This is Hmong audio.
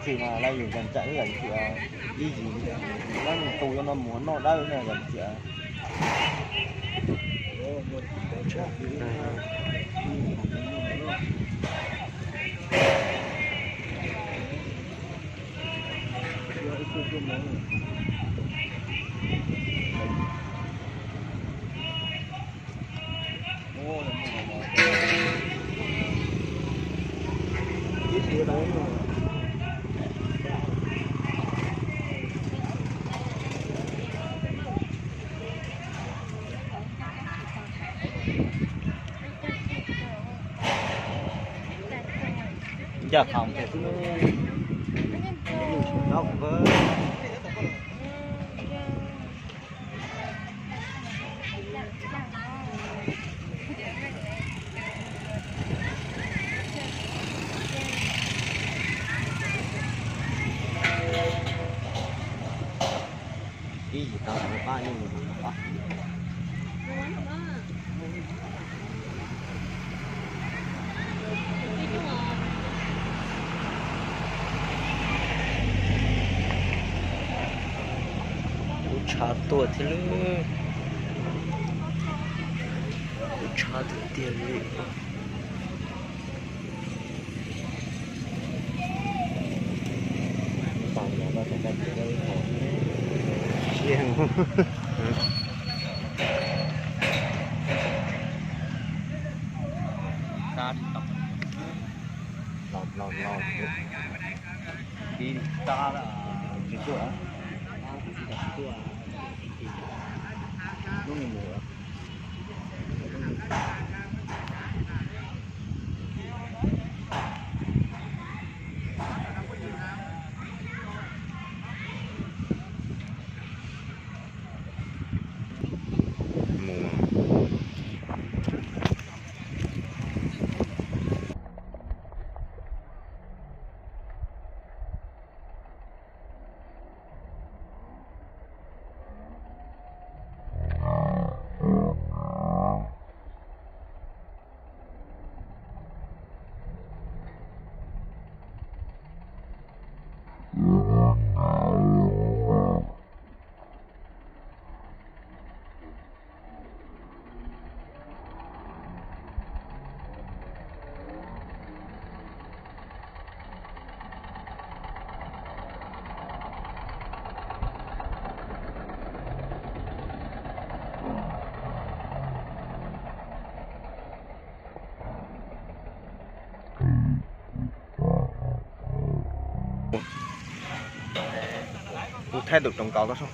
Tsis mas laj yus zam txam wb zam txim ib yim, lawv tus yuav no mus noj dawb na zam txim. Ncaj qhov tes xwb. Ib yim tau pab nyuj mus pab. Kuv tshav tuaj thiab lawm, kuv tshav tiag tiag li. Los los los, tib tab tsis tuaj, lub me mus. Kuv thaij tus roos kaus koj soj.